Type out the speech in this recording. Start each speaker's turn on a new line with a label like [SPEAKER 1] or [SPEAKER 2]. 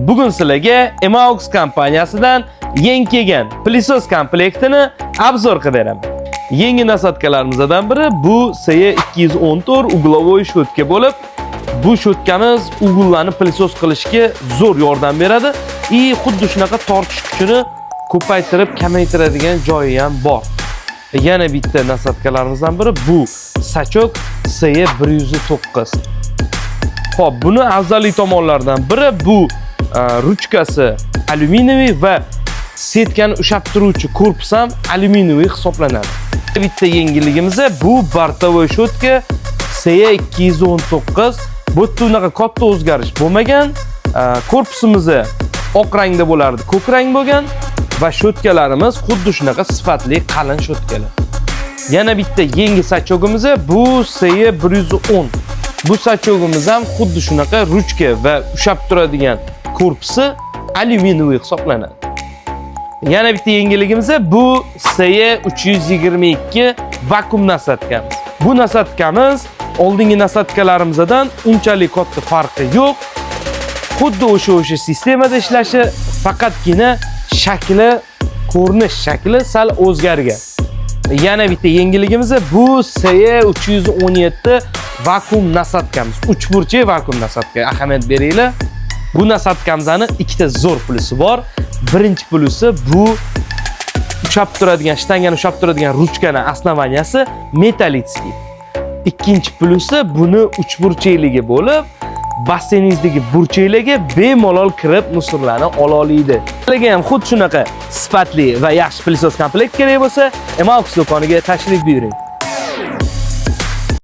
[SPEAKER 1] Bugun sizlarga Emax kompaniyasidan yangi kelgan пылесос komplektini обзор qilib beraman. Yangi насадка larimizdan biri bu CE214 угловой щётка bo'lib, bu щётка miz угол larni пылесос qilishga zo'r yordam beradi и xuddi shunaqa tortish kuchini ko'paytirib kamaytiradigan joyi ham bor. Yana bitta насадка larimizdan biri bu сачок CE109. Xo'p, buni afzallik tomonlaridan biri bu ruchkasi alyuminiy va setkani ushlab turuvchi korpus ham alyuminiy hisoblanadi. Bitta yengilligimiz bu бортовой щётка CE219. Bu yerda unaqa katta o'zgarish bo'lmagan. Korpusimiz oq rangda bo'lardi, ko'k rang bo'lgan va щётка larimiz xuddi shunaqa sifatli qalin щётка lar. Yana bitta yangi сачок imiz bu CE110. Bu сачок imiz ham xuddi shunaqa ruchka va ushlab turadigan korpusi alyuminiy hisoblanadi. Yana bitta yangiligimiz bu CE322 vakuum насадка miz. Bu насадка miz oldingi насадка larimizdan unchalik katta farqi yo'q. Xuddi o'sha sistemada ishlashi, faqatgina shakli, ko'rinish shakli sal o'zgargan. Yana bitta yangiligimiz bu CE317 vakuum насадка miz. Uchburchak vakuum насадка. Ahamiyat beringlar. Bu насадка mizni ikkita zo'r plusi bor. Birinchi plusi bu ushlab turadigan, shtangani ushlab turadigan ruchkani основания si металлический. Ikkinchi plusi buni uchburchakligi bo'lib, basseyningizdagi burchaklarga bemalol kirib мусор larni ola oladi. Sizlarga ham xuddi shunaqa sifatli va yaxshi пылесос komplekt kerak bo'lsa, Emax do'koniga tashrif buyuring.